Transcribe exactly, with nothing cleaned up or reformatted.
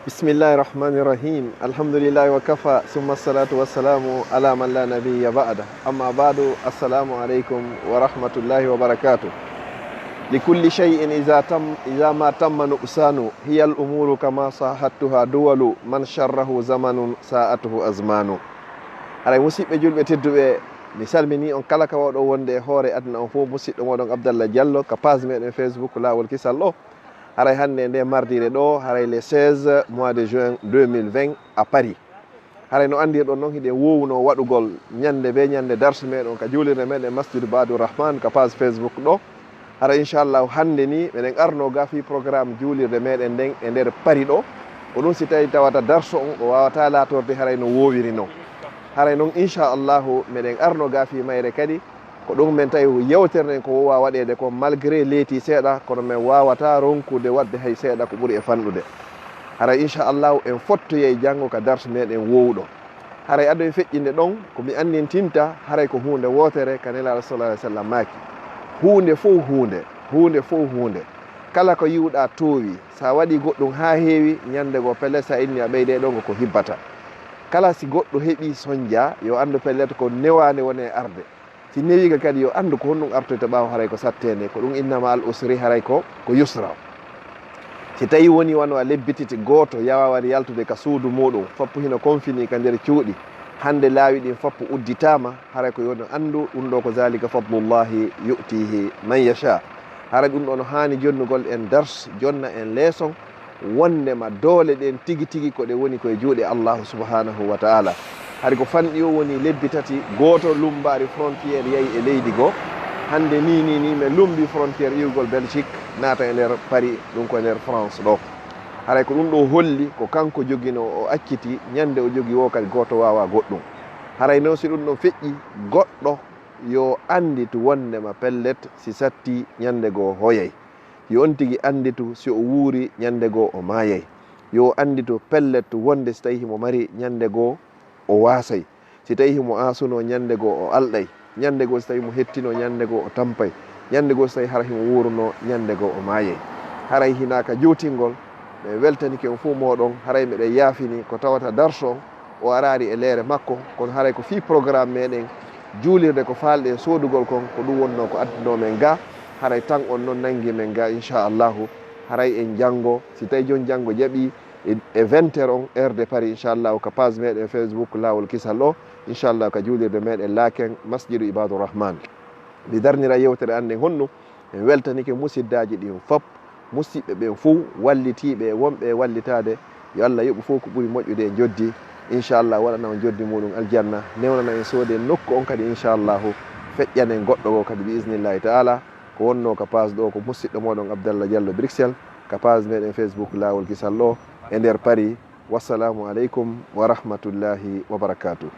بسم الله الرحمن الرحيم. الحمد لله وكفى، ثم الصلاة والسلام على من لا نبي بعده. أما بعد، السلام عليكم ورحمة الله وبركاته. لكل شيء إذا تم، إذا ما تم نقصان، هي الأمور كما صاحتها دول، من شره زمن ساءته أزمان. Haray musidɓe julɓe tedduɓe, mi salmini on kala ka wawɗo wonde e hoore aduna on fof, musidɗo moɗon Abdallah Diallo ka page meɗen Facebook Laawol Kisal ɗo. Haray hannde nde mardire ɗo, haray le seize mois de juin deux mille vingt à Paris. Haray no anndirɗon noon, hiɗen wowno waɗugol ñannde be ñannde darsu meɗen ka juulirde meɗen Masjidu Badu Rahman ka page Facebook ɗo. Haray inchallahu hannde ni meɗen arno ga fii programme juulirde meɗen nden e nder Paris ɗo. Ko ɗum si tawi tawata darsu on o wawata laatorde haray no wowiri noon. Haray noon inchallahu meɗen arno ga fii mayre kadi. Ko ɗum min tawi yewtere nden ko wowa waɗeede ko, malgré leeti seeɗa, kono min wawata ronkude waɗde hay seeɗa ko ɓuri e fanɗude. Haray inchallahu en fottoyay janngo ka darsu meɗen wowɗo. Haray ado en feƴƴinde ɗon, ko mi anndintinta, haray ko huunde wootere ka Nelaaɗo sallallahu alaihi wasallam maaki. Huunde fof huunde, huunde fof huunde. Kala ko yi'uɗaa toowi, sa waɗi goɗɗum haa heewi, ñannde goo pellet sa inni a ɓeyday ɗon ko ko hibbata. Kala si goɗɗo heɓi sonja, yo anndu pellet ko newaande woni e arde. Si newiika kadi yo anndu ko honɗum artoyta ɓaawo, haray ko satteende. Ko ɗum inna ma'al usri, haray ko, ko yusra. Si tawi woni wano a lebbititi gooto yawawari yaltude ka suudu muɗum, foppu hino konfini ka nder cuuɗi, hannde laawi ɗin foppu udditaama, haray ko yo no anndu ɗum ɗo ko zalika fadlullahi yu'tihi man yasha. Haray ɗum ɗo no haani jonnugol en dars, jonna en leeson, wondema doole ɗen tigi tigi ko ɗe woni koye juuɗe Allahu subhanahu wa ta'ala. Hari ko fanɗi o woni lebbi tati, gooto lummbaari frontière yahi e leydi goo. Hannde ni, ni, ni, min lummbi frontière iwgol Belgique, naata e nder Paris, ɗum ko e nder France ɗo. Haray ko ɗum ɗo holli ko kanko joginoo, o acciti, ñande o jogi woo kadi gooto waawaa goɗɗum. Haray noon si ɗum ɗon feƴƴi, goɗɗo yo annditu wondema pellet si satti ñande goo hoyay. Yo on tigi annditu si o wuuri ñande goo o maayay. Yo o annditu pellet wonde si tawi himo mari ñande goo o waasay. Si tawi himo aasunoo ñande goo o alɗay. Ñande goo si tawi mo hettinoo ñande goo o tampay. Ñande goo si tawi hara himo wuurunoo ñande goo o maayay. Haray hinaa ka jowtingol, mi weltanike on fof mooɗon, haray miɗen yaafini ko tawata darso on, o araari e leere makko, kono haray ko fii programme meɗen juulirde ko faalɗen soodugol kon, ko ɗum wonnoo ko addunoo men ga, haray tan on noon nangi men ga, inchallahu, haray en janngo, si tawi jooni janngo jaɓi e, e vingt heures on, heure de Paris, inchallahu, ka page meɗen Facebook Laawol Kisal o, inchallahu, ka juulirde meɗen Laaken, Masjidu Ibadu Rahman. Mi darnira yewtere an nden honno, en weltanike musiddaaji ɗin fop, musiɓɓe ɓen fow, wallitiiɓe e wonɓe e wallitaade, yo Allah yoɓu fow ko ɓuri moƴƴude e njoddi. Inchallah, waɗana on njoddi muɗum aljanna, newnana en soode nokku on kadi, inchallahu, feƴƴanen goɗɗo goo kadi, bi isnillahi ta'ala. Ko wonnoo ka page ɗo ko musiɗɗo moɗon Abdallah Diallo Bruxelles, ka page meɗen Facebook Laawol Kisal ɗo e nder Paris. Wassalamu aleykum wa rahmatullahi wa barakatuh.